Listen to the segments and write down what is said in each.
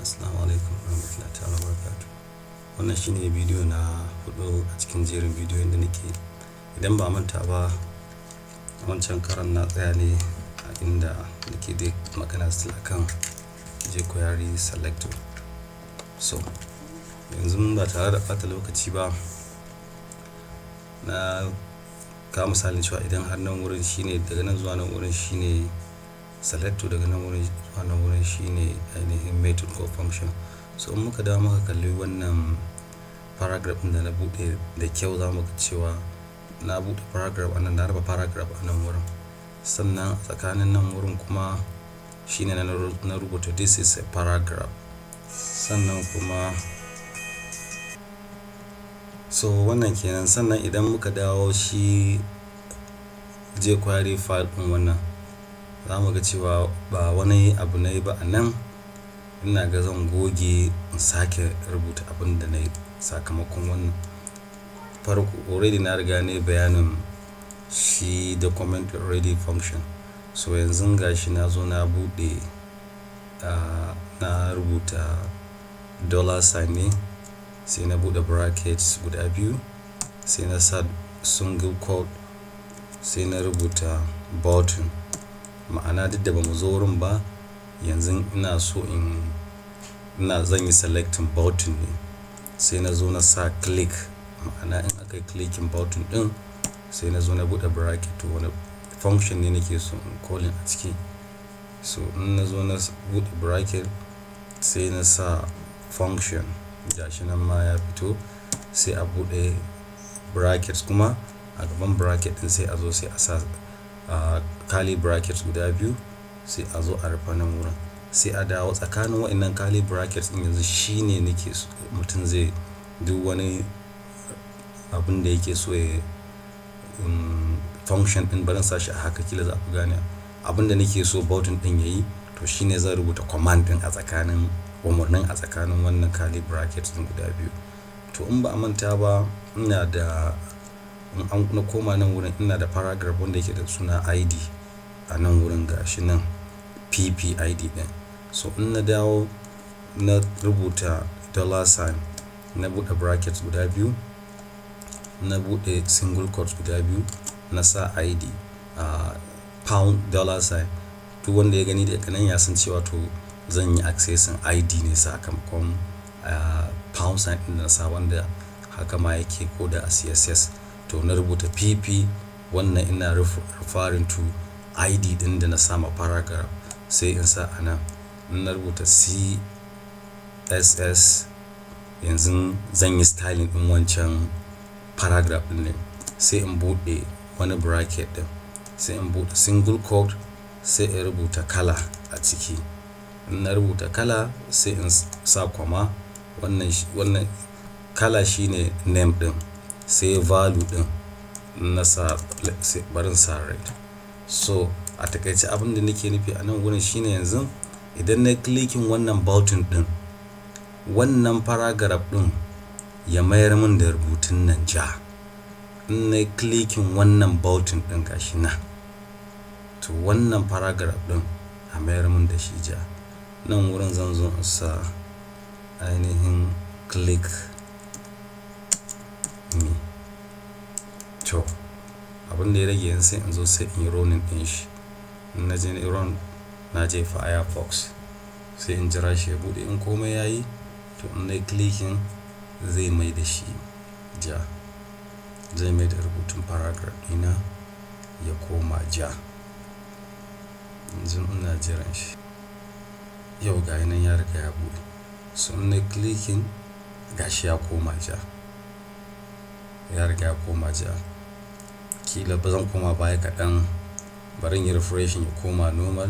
Assalamu alaikum warahmatullahi ta'ala wabarakatuh. Wannan shine bidiyo na huɗu a cikin jerin bidiyon da nake. Idan ba a manta ba, wancan karon na tsaya ne a inda nake dai magana still akan jQuery selector. So yanzu ba tare da ɓata lokaci ba, na kawo misalin cewa idan har nan wurin shine, daga nan zuwa nan wurin shine selector, daga nan wurin zuwa nan wurin shine ainihin method ko function. So in muka dawo muka kalli wannan paragraph ɗin da na buɗe da kyau, za mu ga cewa na buɗe paragraph a nan, na raba paragraph a nan wurin. Sannan tsakanin nan wurin kuma shine na rubuta "This is a paragraph". Sannan kuma, so wannan kenan. Sannan idan muka dawo shi jQuery file ɗin wannan, za mu ga cewa ba wani abu na yi ba a nan. Ina ga zan goge in sake rubuta abin da na yi sakamakon wannan. Farko, already na riga na yi bayanin shi document ready function. So yanzu ga shi na zo na buɗe, na rubuta dollar sign ne, sai na buɗe brackets guda biyu, sai na sa single quote, sai na rubuta button. Ma'ana, duk da ba mu zo wurin ba, yanzu ina so in ina zan yi selecting button ne. Sai na zo na sa click, ma'ana in aka yi clicking button ɗin, sai na zo na buɗe bracket, to wane function ne nake so in calling a ciki. So in na zo na buɗe bracket, sai na sa function, gashi nan ma ya fito, sai a buɗe brackets kuma a gaban bracket ɗin, sai a zo sai a sa curly brackets guda biyu, sai a zo a rufe nan wurin. Sai a dawo tsakanin waɗannan curly brackets ɗin, yanzu shine nake so mutum zai duk wani abun da yake so ya function ɗin. Bari in sa shi a haka, kila za ku gane. Abun da nake so button ɗin yayi, to shine zan rubuta command ɗin a tsakanin umarnin, a tsakanin wannan curly brackets ɗin guda biyu. To in ba a manta ba, ina da, in an na koma nan wurin, ina da paragraph wanda yake da suna ID a nan wurin, gashi nan PP ID ɗin. So in na dawo na rubuta dollar sign, na buɗe brackets guda biyu, na buɗe single quotes guda biyu, na sa ID, pound dollar sign. Duk wanda ya gani daga nan ya san cewa to zan yi accessing ID ne sakamakon pound sign ɗin da na sa, wanda haka ma yake ko da a CSS. To na rubuta PP, wannan ina referring to ID ɗin da na sa ma paragraph, sai in sa a nan. In na rubuta CSS, yanzu zan yi styling ɗin wancan paragraph ɗin ne, sai in buɗe wani bracket ɗin, sai in buɗe single quote, sai in rubuta color a ciki. In na rubuta color, sai in sa comma. Wannan color shine name ɗin, sai value ɗin na sa, bari in sa red. So a takaice, abin da nake nufi a nan wurin shine, yanzu idan na clicking wannan button ɗin, wannan paragraph ɗin ya mayar mun da rubutun nan ja. In na clicking wannan button ɗin, gashi nan, to wannan paragraph ɗin a mayar mun da shi ja. Nan wurin zan zo in sa ainihin "Click me". To abin da ya rage yanzu, sai in zo sai in yi running ɗin shi. In na je run, na je Firefox, sai in jira shi ya buɗe. In komai ya yi, to in nayi clicking, zai mai da shi ja. Zai mai da rubutun paragraph ɗina ya koma ja. Yanzu ina jiran shi. Yau ga nan ya riga ya buɗe. So in nayi clicking, gashi ya koma ja. Ya riga ya koma ja. Kila ba zan koma baya kaɗan, bari in yi refreshing ya koma normal.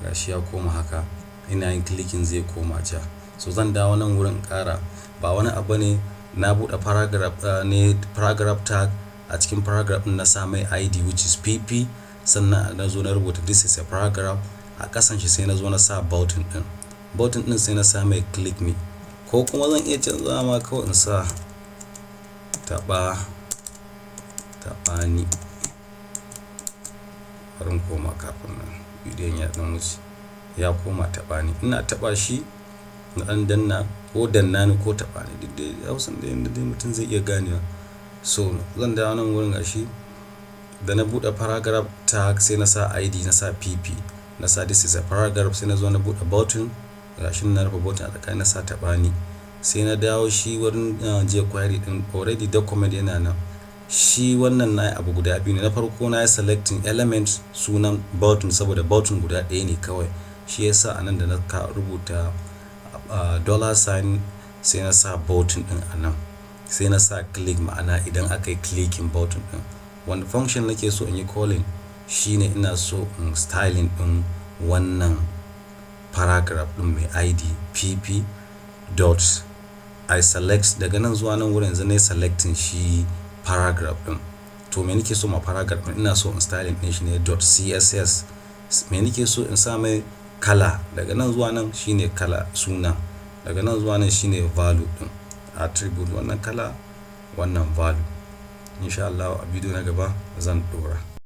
Gashi ya koma haka. Ina yin clicking, zai koma ja. So zan dawo nan wurin in ƙara. Ba wani abu ne, na buɗe paragraph ne, paragraph tag. A cikin paragraph ɗin na sa mai ID, which is PP. Sannan na zo na rubuta "This is a paragraph". A ƙasan shi sai na zo na sa button ɗin. Button ɗin sai na sa mai "Click me". Ko kuma zan iya canzawa ma kawai in sa "Taɓa, taɓa ni". Bari in koma kafin nan bidiyon ya ɗan wuce. Ya koma "Taɓa ni". Ina taɓa shi Na ɗan danna ko danna ni ko taɓa ni, duk dai Hausan dai yanda dai mutum zai iya ganewa. So zan dawo nan wurin, gashi da na buɗe paragraph tag, sai na sa ID, na sa pp, na sa "This is a paragraph". Sai na zo na buɗe button, gashi na rufe button, a tsakani na sa "Taɓa ni". Sai na dawo shi wurin jQuery ɗin, already document yana nan. Shi wannan na yi abu guda biyu ne. Na farko, na yi selecting element sunan button, saboda button guda ɗaya ne kawai. Shi yasa a nan da na ka rubuta dollar sign, sai na sa button ɗin a nan. Sai na sa click, ma'ana idan aka yi clicking button ɗin. Wani function nake so in yi calling? Shine ina so in styling ɗin wannan paragraph ɗin mai ID pp dot I select. Daga nan zuwa nan wurin, yanzu na yi selecting shi paragraph ɗin. To, me nake so ma paragraph ɗin? Ina so in styling ɗin shi ne dot css. Me nake so in sa mai? Kala. Daga nan zuwa nan shine kala suna. Daga nan zuwa nan shine value ɗin attribute. Wannan kala, wannan value. In sha Allah a bidiyo na gaba zan ɗora.